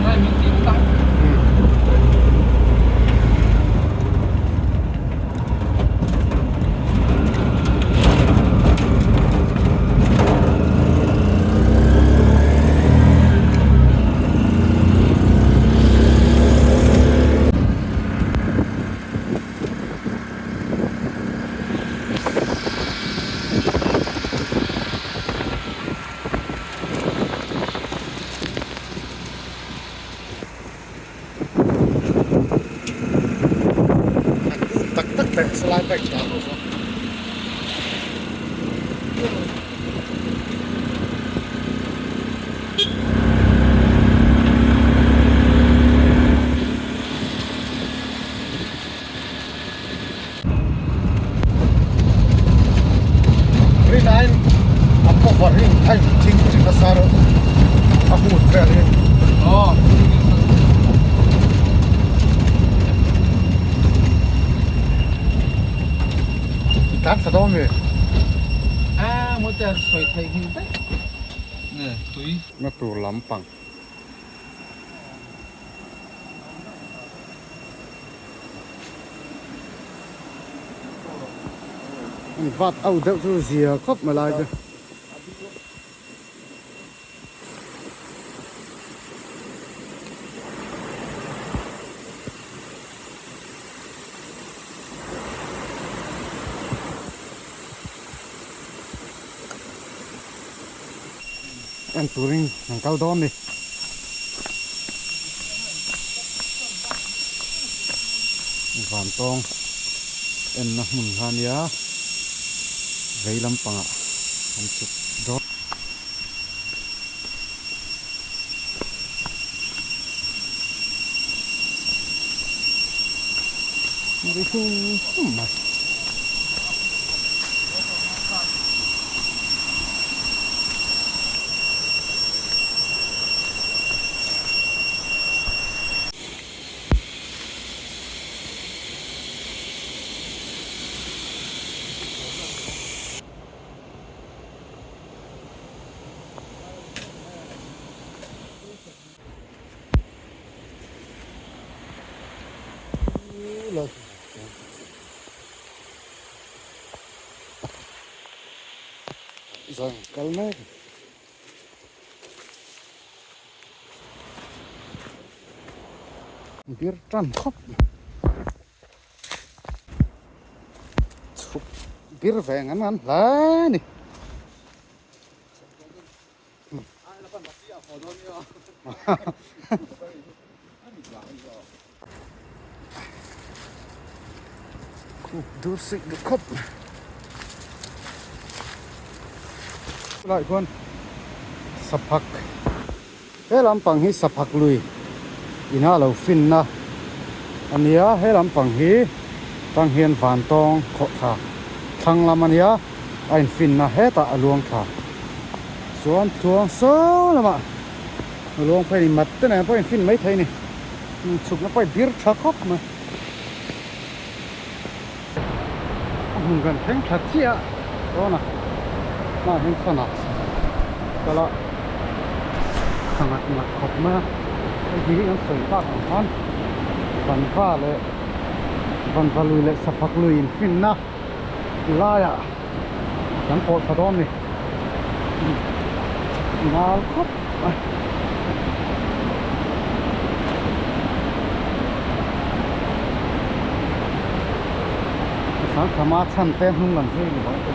Han um tak tak teh salai bike tlan ho chuan. Rinaiin a cover hi a in thing tih nasa reuh a hun vel hi. Tlan thla dawn mi? Na tur lampang. An vat au deuh chu zia khawp mai lai chu. En turin an kal dawn ni. Vantawng enna hmun kha ania vei lampangah an chhuk dawn. Ri hum hum mai. Zan kal mek. Bir tan khawp. Chhuk bir ve ngan ngan hle ni. Khup dur sik duh khawp lai khuan saphak he lampang hi saphak lui ina lo finna a nia he lampang hi tang hian vantawng khawh thla thlang lam a nia a infinna hetah a luang thla chuan tluang saw lamah luang phei a ni mat te nen pawh a infin maithei a ni chhukna pawh a bir tha khawp mai. A hmun kan thleng tha chiah dawn a hmaah hian chhanah kal a tha ngat ngat khawp mai a hei hi an sawi tak ang khan vanva leh vanva lui leh saphak lui infinna laiah kan pawh tha dawn a ni nal khawp mai. Sangkhama chhan te hnung lam zui ni bawk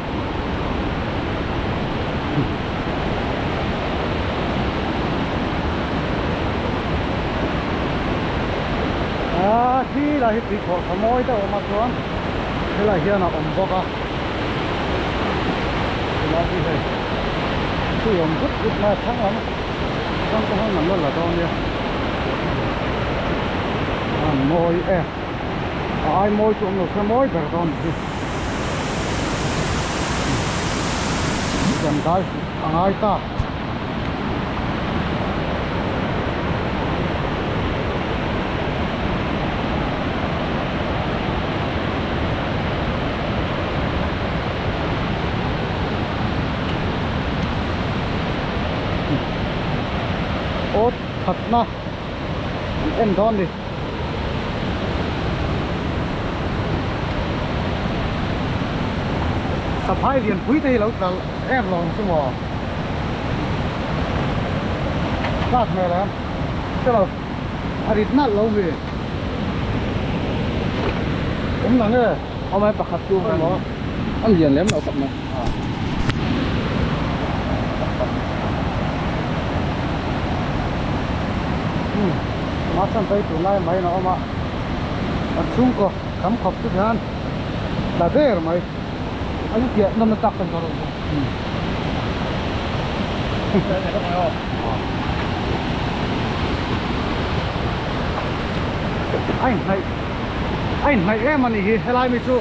a khi lai hi tuikhawh tha mawi deuh a awm a chuan helai hian a awm bawk a helai hi hei tui awm zut zut mai a thlang lam thlang te hian an la la dawn nia a mawi e a ai mawi chu awm lo se mawi ber dawn hi kan dai a ngai ta. Awt khatna en dawn ni. Saphai lianpui te hi lo tla em lo ang chu maw? Tlak hmel em? Hre lo, a rit nalh lo mi. Awm nang e. Awm e pakhat chu awm maw? A lian lem lo khawp mai. Tuna chuan phei tunlai mai in a awm a, an chhungkaw kham khawp chu hian tla der mai. A ni piah nawmna tak kan zawrh ang. A inhnaih a inhnaih em a nih hi helai mi chu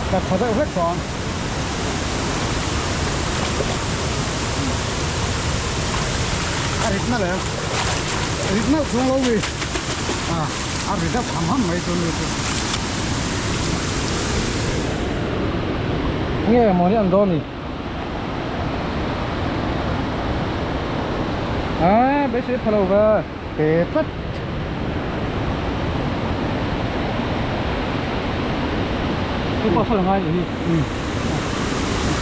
tla tha deuh hlek tawh ang. A rit nalh em? Rit nalh chuang lo mi? Ah, a ri deuh ham ham mai chu mi chu. Nge maw ni an dawn ni? Ah, beisei pha lo ve. Pe tlat. Hei pawh sawn a ngai nih hi.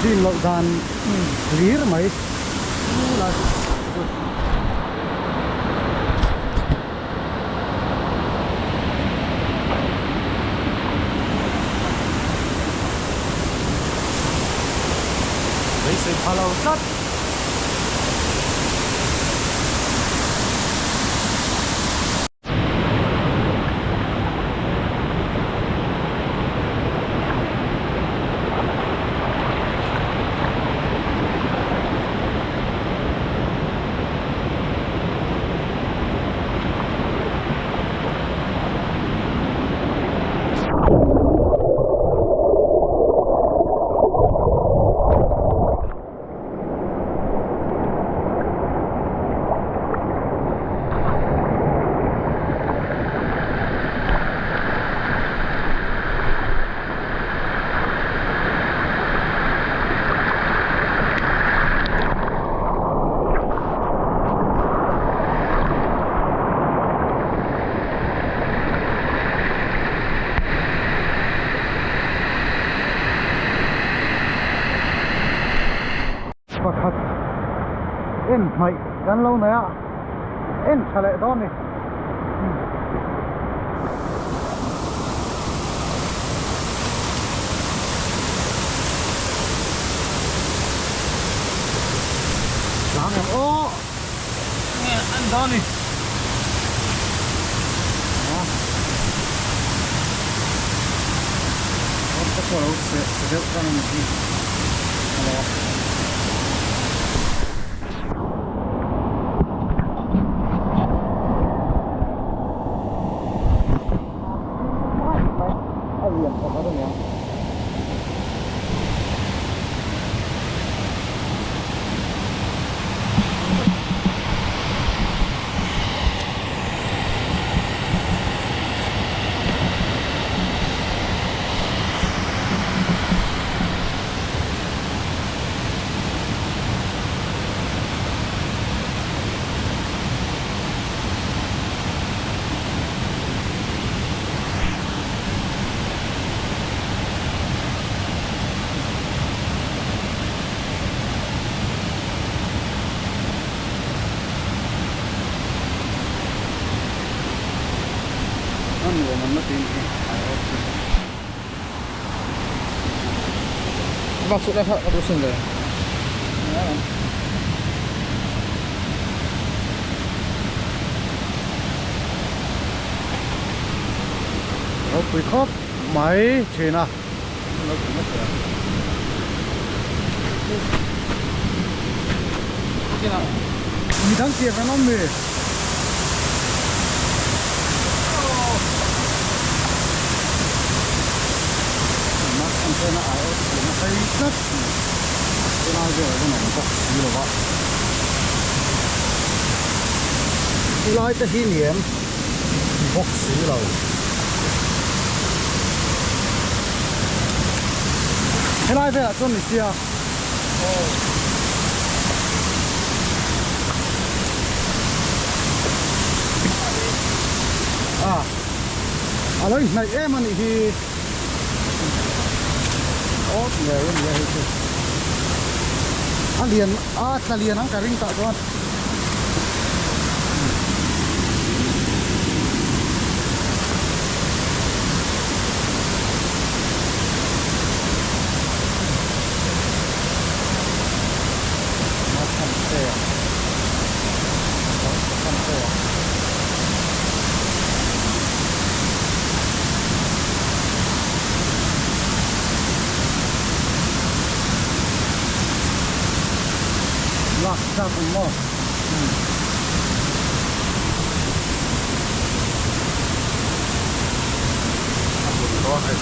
Chin loh dan hlir mai. Beisei pha lo tlat. Pakhat en hmaih kan lo nei a, en tha leh dawn a ni. Tlang em aw nge en dawn a ni. Ka pawh lo seh chhe deuh tan a ni hi hello. A lian pakhat a niang. A nuam an la ti hi a awt chu. Bak suh la kha ka duh sin le. Ropui khawp mai thin a. Midang tir kan awm mi. Antenna ai awt tih na phei tlat tunai vel chu awm bawk si lo va tilai te hi ni em bawk si lo. Helai velah chuan ni sia. A lo inhnaih em a nih hi. Awt ngei a ni a hei chu. A lian a tla lian ang ka ring tah chuan. Lak chak ang maw? A bun dawn hei.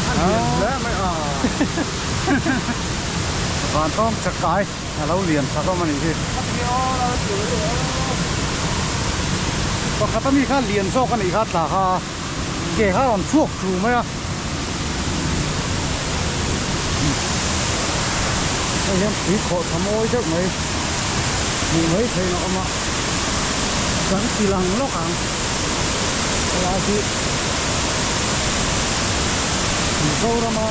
A lian hle mai a. Vantawng chakai a lo lian tha hlawm a nih hi. Pakhat ami kha lian zawk a nih kha tla kha ke kha a rawn chhuak thu mai a. Hei hian tui khawh tha mawi deuh mai hmuh mai theih a awm a kan ti lang lawk ang helai hi Mizorama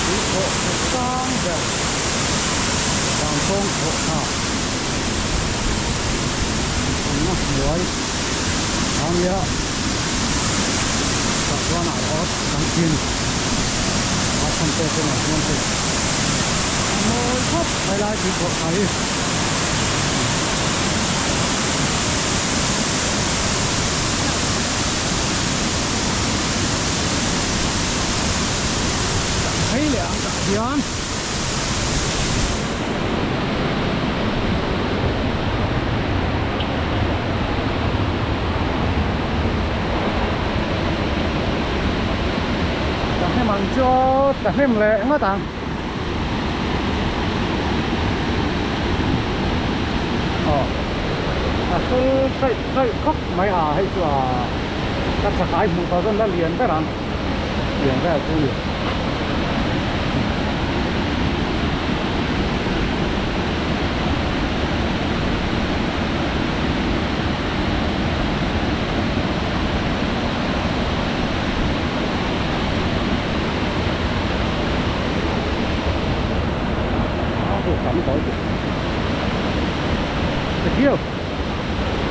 tui khawh tha sang ber vantawng khawh tha awmna hnuai a nia. Tah chuan a awt kan thin a chhan pawh chu ngaih hmuam thei a mawi khawp mai lai tih pawh tha hi. Tah phei leh ang tah hian. Ka hnem ang chu aw ka hnem leh ngawt ang. Aw a sul hraih hraih khawp mai a hei chu a ka chakai hmuh tawh chuan la lian ber ang lian vel chu a ni.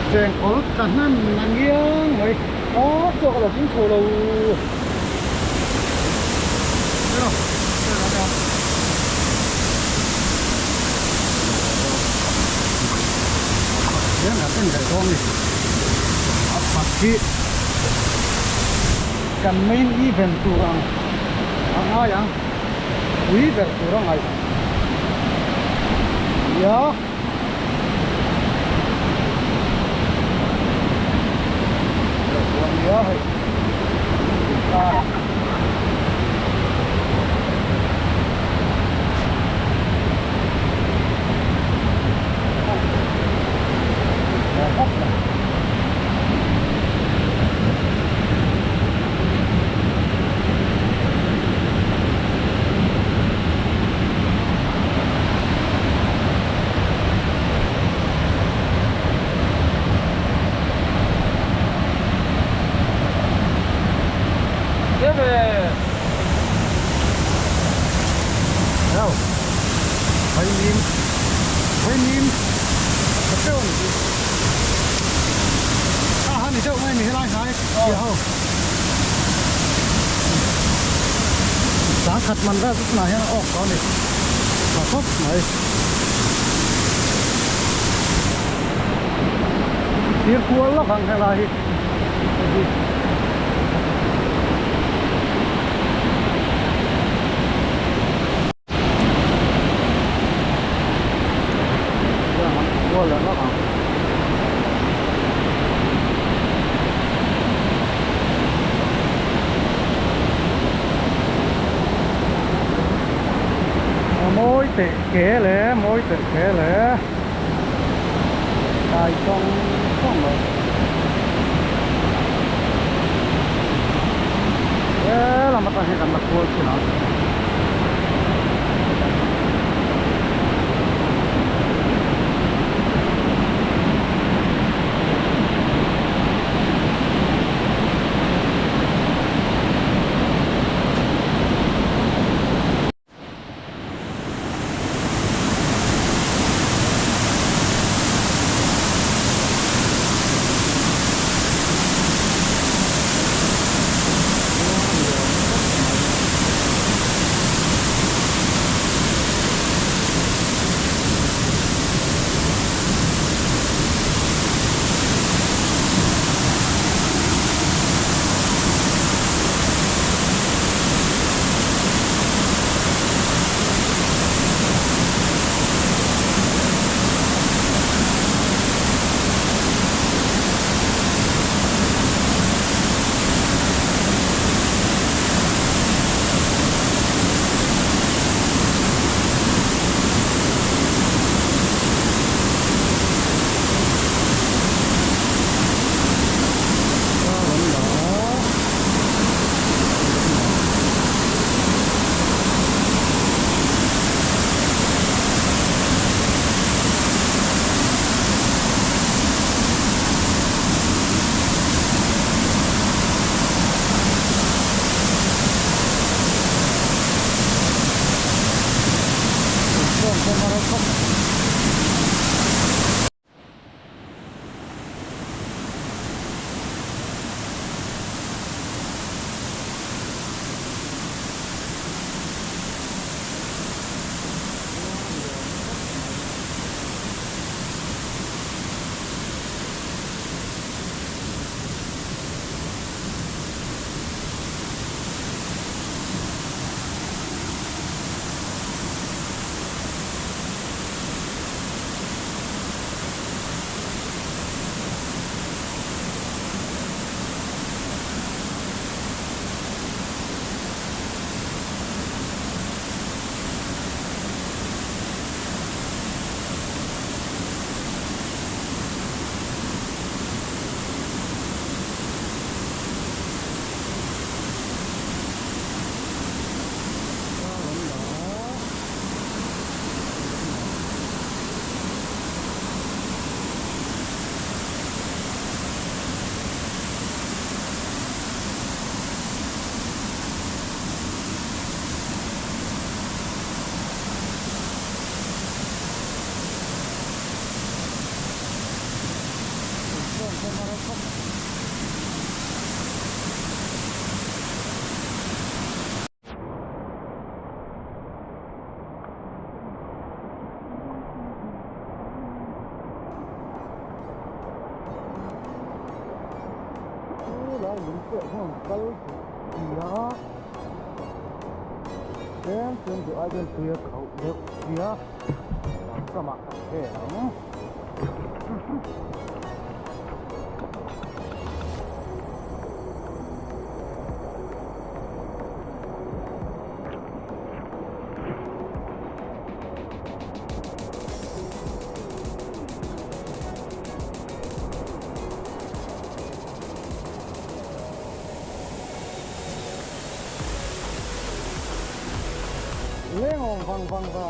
Chengkawl ka hnan a ngiang mai aw chhuak a lo tling chho lo. Hian kan en leh dawn a ni a khat hi kan main event tur ang a ngai ang pui ber tur a ngaih nia. Nia hei inkar. Sangkhat man vel chu tunah hian a awk tawh a ni tha khawp mai. Thir kual lawk ang helai hi hei hi. Kual leh lawk ang. A mawi teh ke le mawi teh ke le kai tawng tawng lo he lam atang hian kan la kual thin ang. pawh a reuh khawp mai. Lai lung pawh hian kal duh tia tlem chuan duh ai chuan tui a khauh deuh sia kamah kan vel ang. Leng awm vang vang va.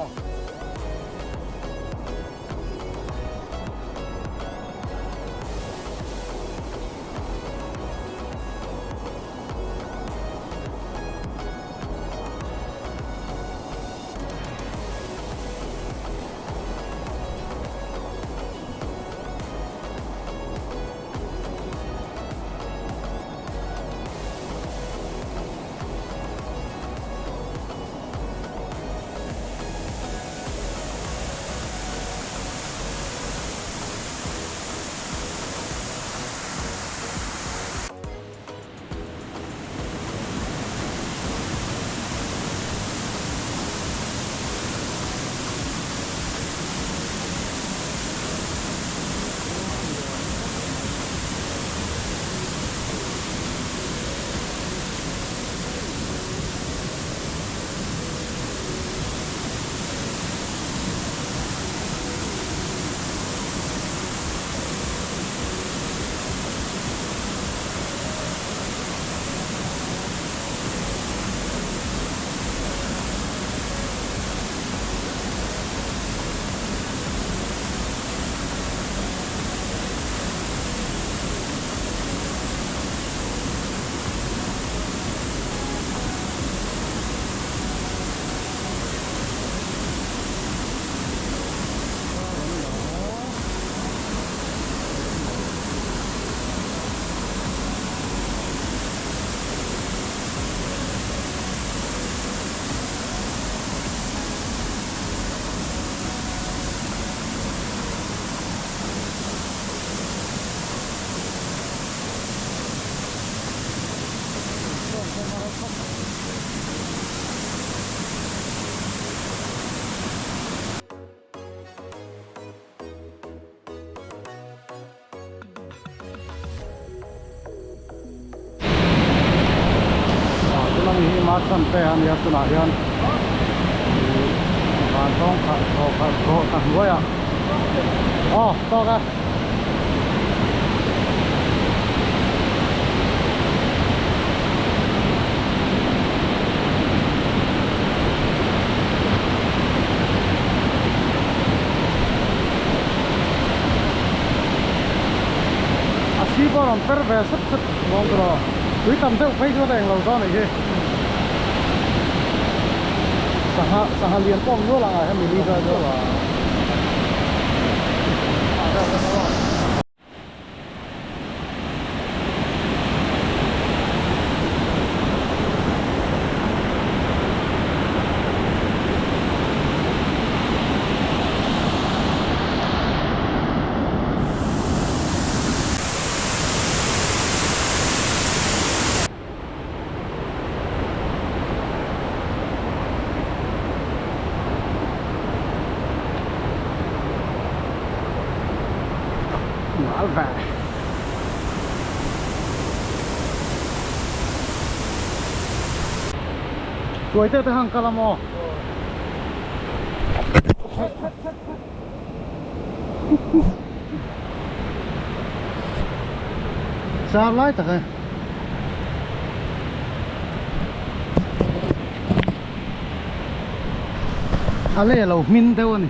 Tuna mi hi Marsan te a nia tunah hian ih vantawng khat thaw khat thaw ta hnuai ah aw tawk e. A si pawh a rawn per ve sep sep dawn tur a, tui tam deuh phei chu a ta englo dawn anih hi. Sangha sangha lian pawh a awm nual ang a hemi li vel chu. Nal ve. Tuaite te hang kal a maw? Char lai tak e. A lei a lo hmin deuh a ni.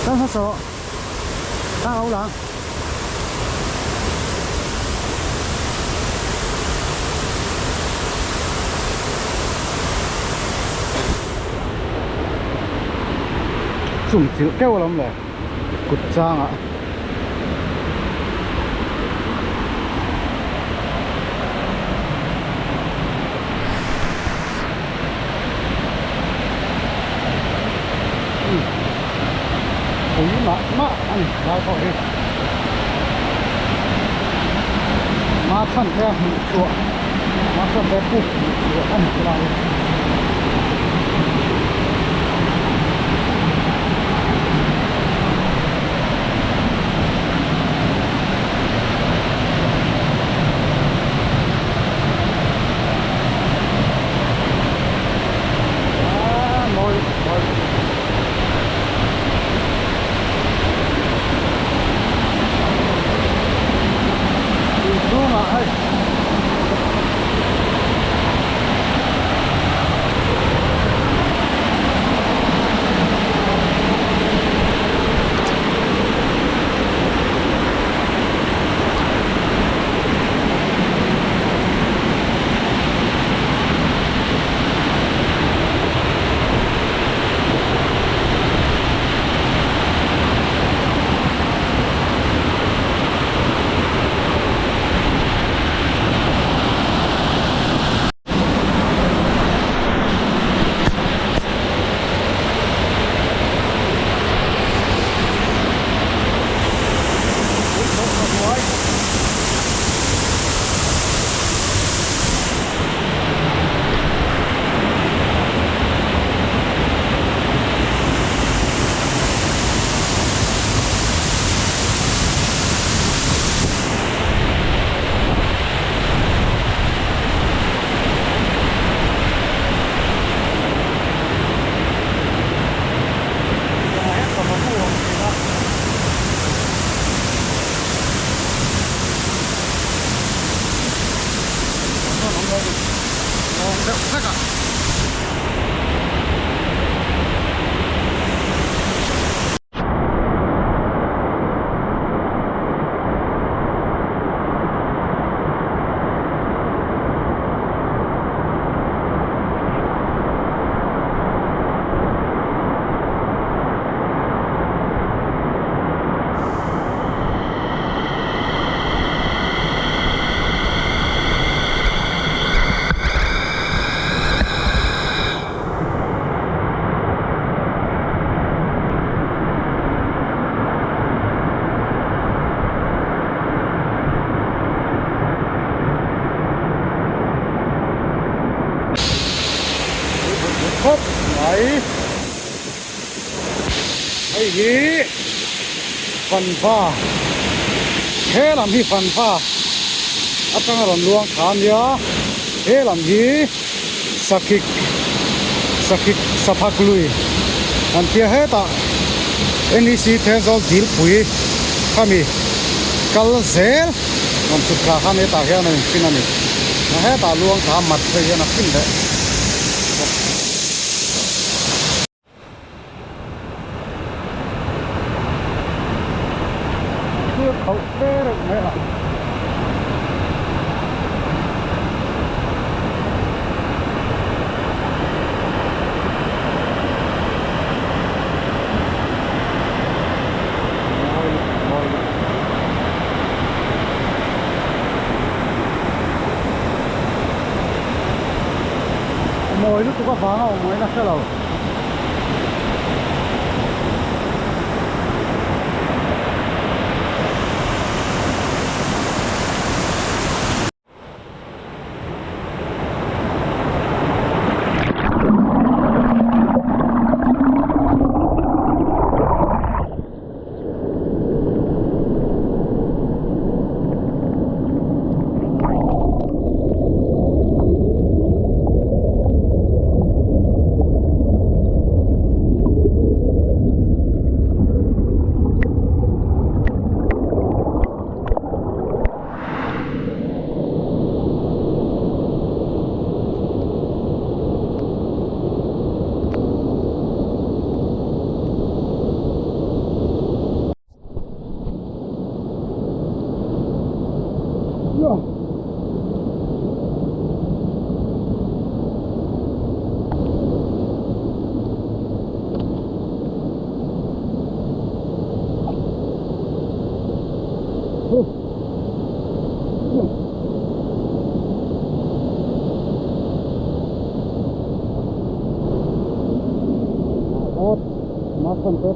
上厕所，大欧了。Chung chilh keuh alawm le kut changah. Pui mah mah a ni lai pawh hi Machhan te a hmuh chhuah Machhan te puk hmuh chhuah a ni lai hi. Mawi mawi Inchhungah hei Khawp mai hei hi vanva he lam hi vanva atanga rawn luang thla a nia he lam hi sakik sakik saphak lui an tia hetah. NEC Thenzawl Dilpui khami kal zel rawn chhuk thla khan hetah hian a infin a ni. Hetah luang thla mat phei hian a fin leh bawk. Thil khauh fe reuh mai a. Mawi lutuk mawi lutuk. Mawi lutuk avanga awm ngaihna hre lo.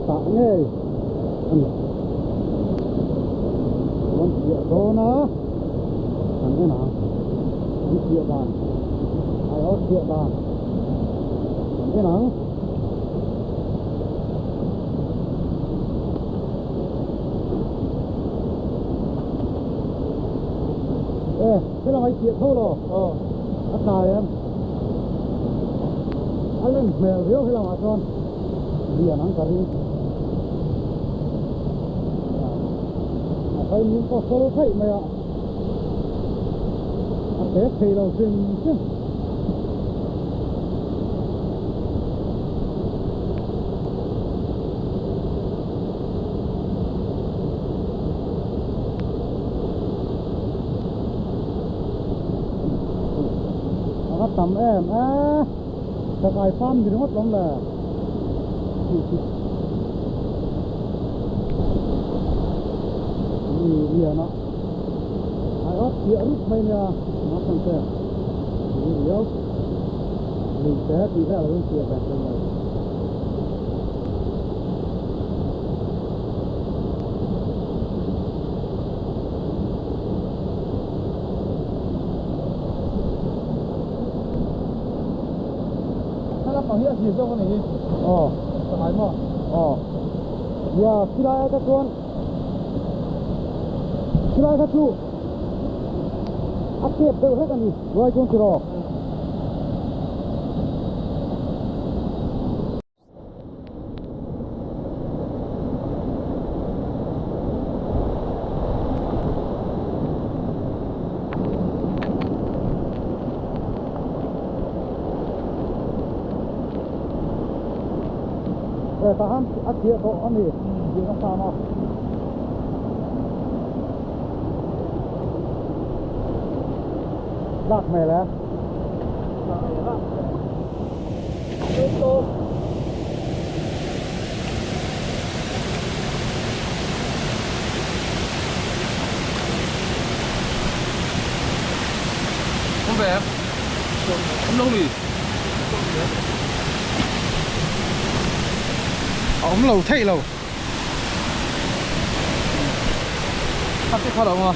Tah ngei a ni rawn piah dawn a kan en ang an piah dan ai awt piah dan kan en ang. E helai ai piah tho lo aw a tlai em a len hmel riau helamah chuan. Lian ang ka ring. A phei min pawh fel theih mai a. A te thei lo hrim hrim. A va tam em a. Chakai farm ni ringawt lawm le. Mi lian a ai awt chiah rup mai nia a chhan che ni riau lui te tih vel a rawn chiah ve thei mai. Thlalak ang hi a hlir zawk a ni hi. Aw. Ka ngai maw? Aw. Nia, khilai kha chuan khilai kha chu a tep deuh hlek a ni ruai chuan tiraw. Tah khan a chhiah tawh a ni tih ka hram a. Lak hmel e. Không về em? Không lâu gì? Awm lo theih lo. Thắt cái kho đâu không?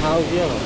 Thao kia rồi.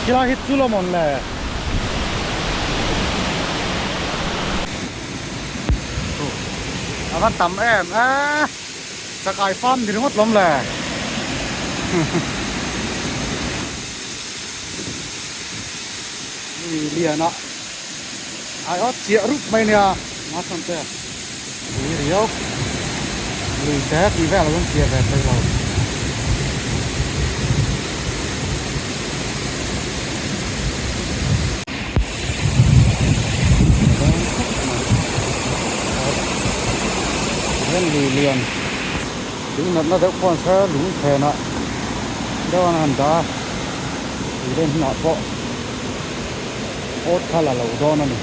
Khilai hi chu lawm awn le. A va tam em e. Chakai farm ni ringawt lawm le. Lui lian a ai awt chiah rup mai nia Masan te lui riau lui te tih vel a rawn chiah ve thei lo. Hian lui lian tui natna deuh pawh an hre lung phenah deuh an han dah a tui len hunah pawh awt kha la lo dawn a ni.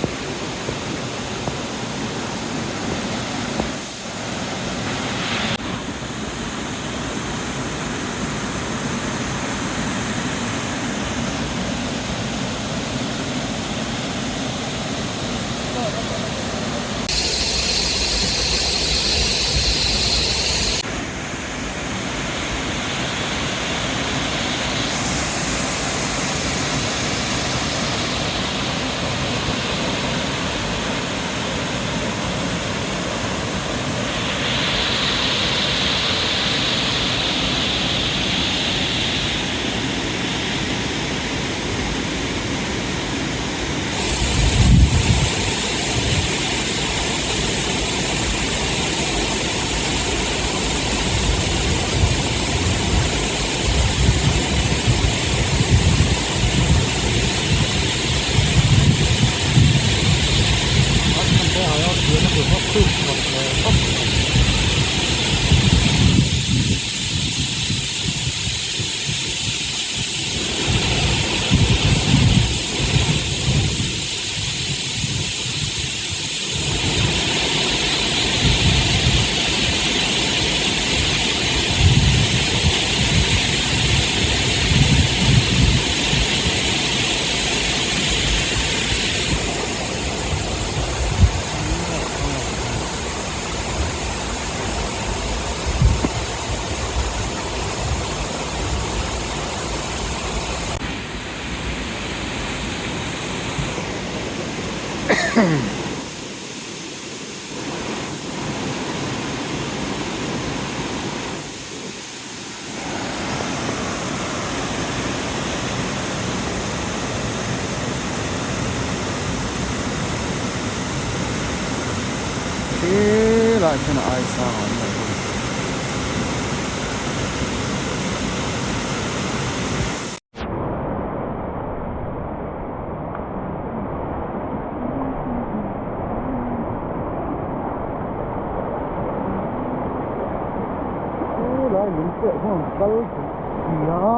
Helai khian a ai sang a awm lo bawk a. Helai lung pawh hian kal duh sia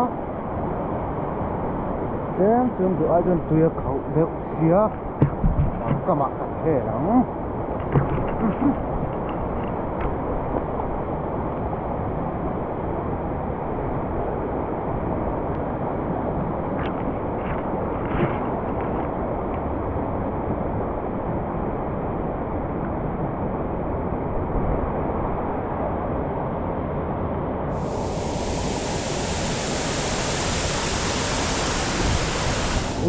tlem chuan duh ai chuan tui a khauh deuh sia kamah kan hel ang.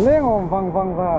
Leng awm vang vang va.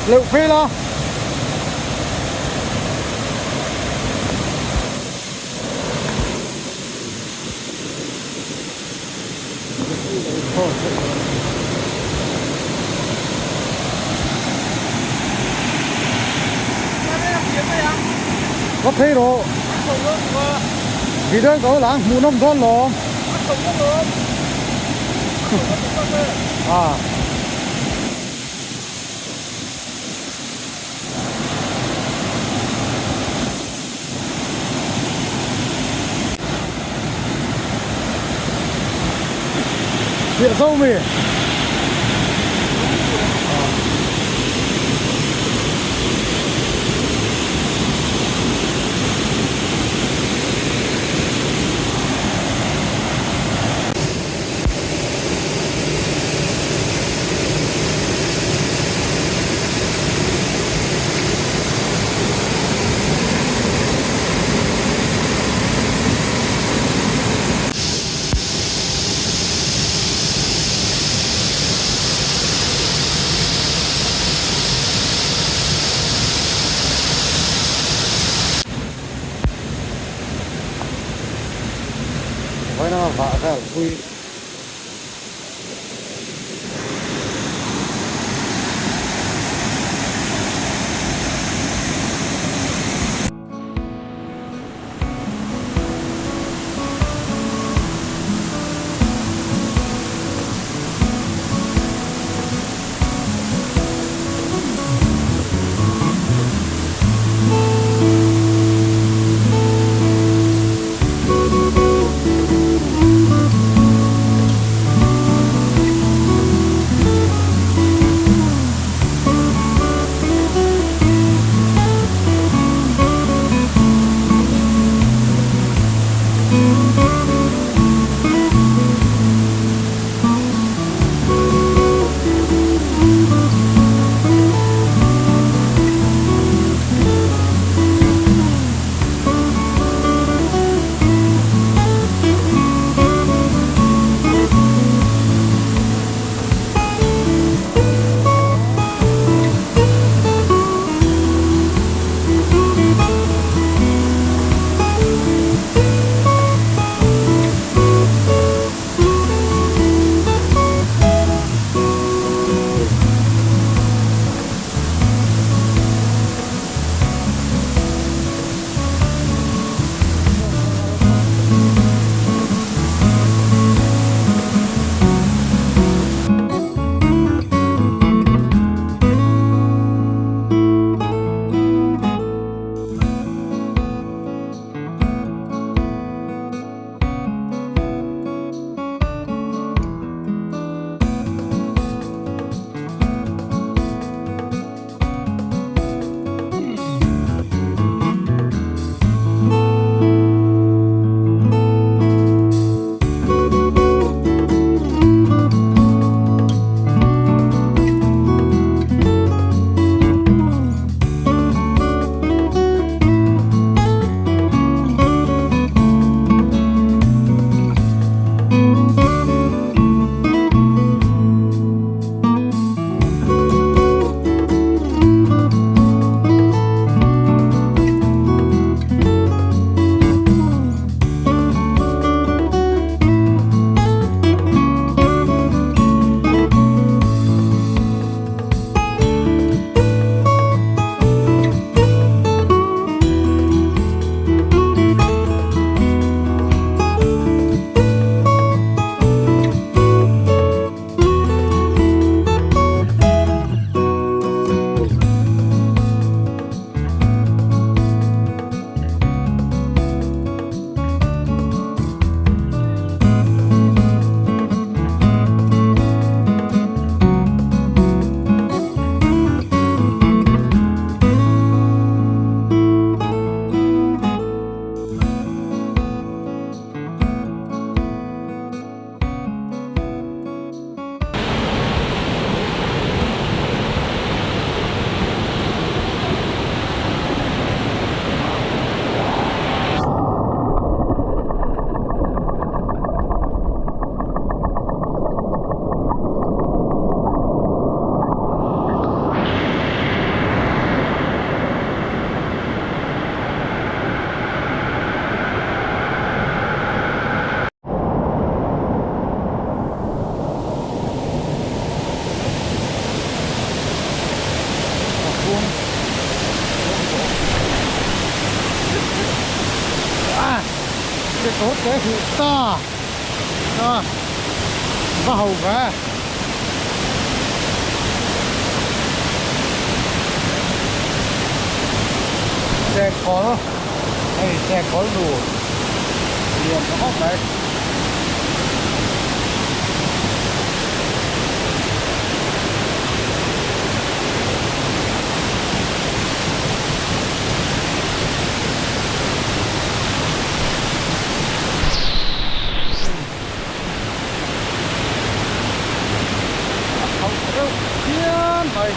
Leuh phei la. Va phei rawh. Video in ka lo la ang hmuhnawm dawn lawm. Ah. Fiah zo mi. Vawiin anga vah vel pui. Kawr te huh ta a va ho ve. Chekkawl hei chekkawl nu lian tha khawp mai. A khauh reuh phian mai.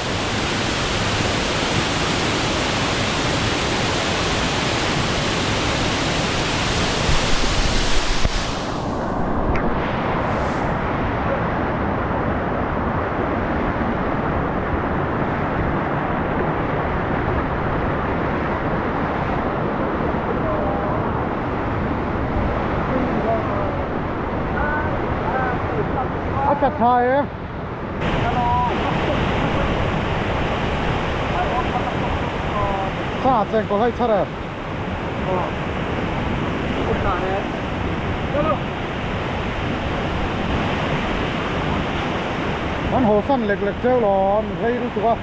A chat tha e. Sa cheng ko hai char e. An haw san lek lek cheu lo rei lutuk a.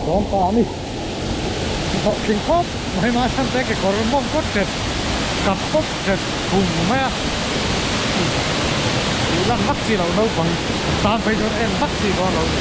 Sawmpa a ni. Hlawhtling khawp mai mai chhan te kekawr mawng kawt ṭet kap pawp ṭet hum mai a. Tih lan vak chi loh naupang tan phei chuan en vak chi dawn lo ni.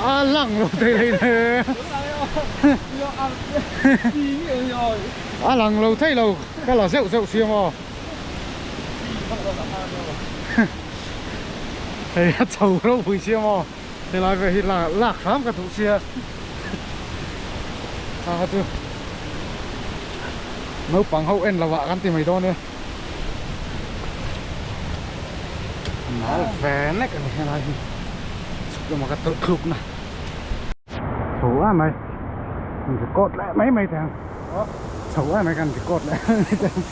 A lang lo thei hlei hle. A lang lo thei lo ka la zeuh zeuh siam aw. Hei a chho ropui siam aw. Helai vel hi lak hram ka duh sia. A chu naupang ho en lo ah kan ti mai dawn e. Nal ve nek a ni helai hi chhuk lama ka tawlh thluk na chho a mai kan record leh mai mai teh ang chho a mai kan record leh mai mai teh ang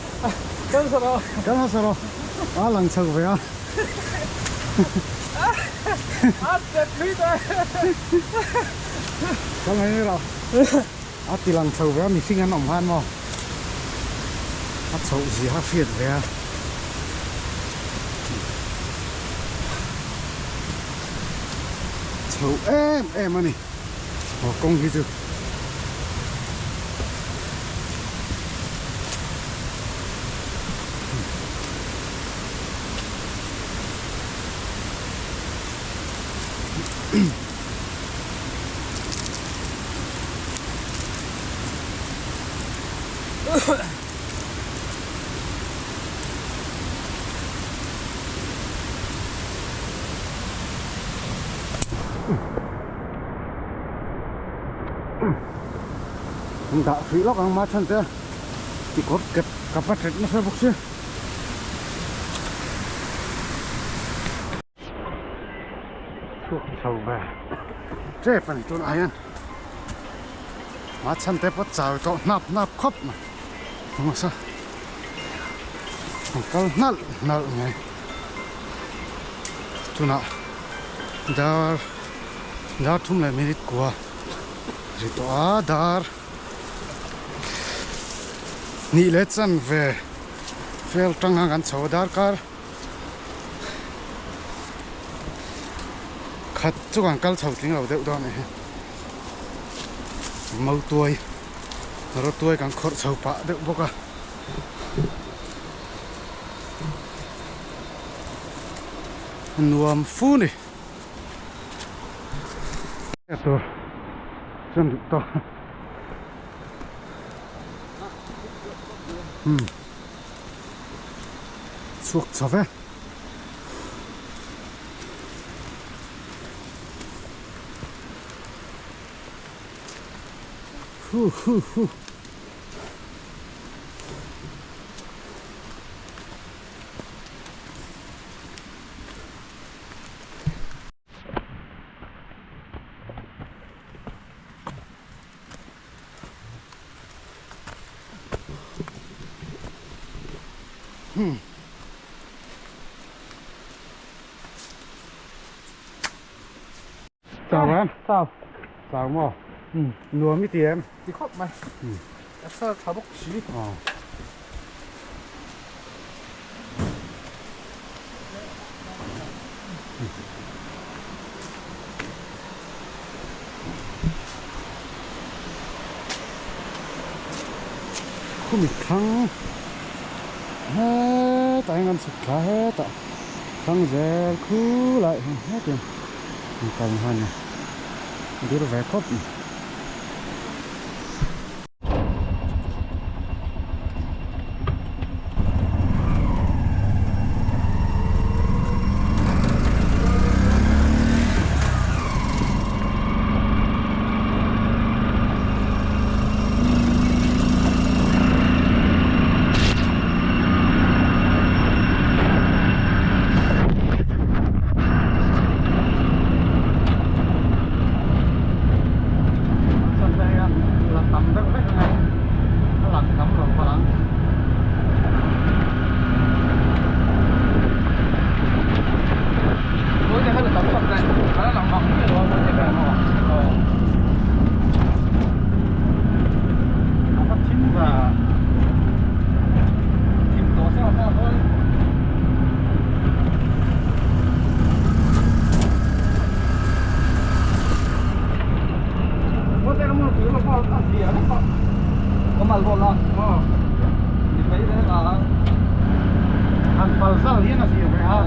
kan sa rawh kan sa rawh a lang chho ve a a step thui ta kan mai mai rawh a ti lang chho ve a mihring an awm han maw a chhoh zia a hriat ve a. chho em em a ni aw kawng hi chu. An dah hrih lawk ang machhan te tikawr kep kap a that nasa bawk sia. Chhuak chho ve tep a ni tunah hian machhan te pawh chau tawh hnap hnap khawp mai hmasa an kal hnalh hnalh mai tunah dar dar thum leh minute kua ri tawh a dar hnih leh chanve vel tang ang kan chho a darkar. Khat chu kan kal chho tling lo deuh dawn a ni mautuai rawtuai kan khawrh chho pah deuh bawk a nuam fu ni tur chuan duh tawk umm. Chhuak chho ve. Hu hu hu. Hmm. Chào em. Chào. Chào maw? Nuam i ti em? Ti khawp mai. A sar tha bawk si. Aw. Khumi thlang hetah hian kan chhuk thla hetah thlang zel khulai hian hetiang an kal na a ni dir ve khawp mai. La tam deuh vek ang a lang tam lo palh ang. A va thim va thim tawh se a hawi. Han pal zal hian a zir ve a.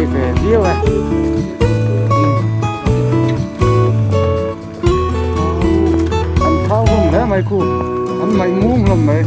hnai ve viau e. An thau hlawm hle mai khu, an ngaih ngung hlawm mai.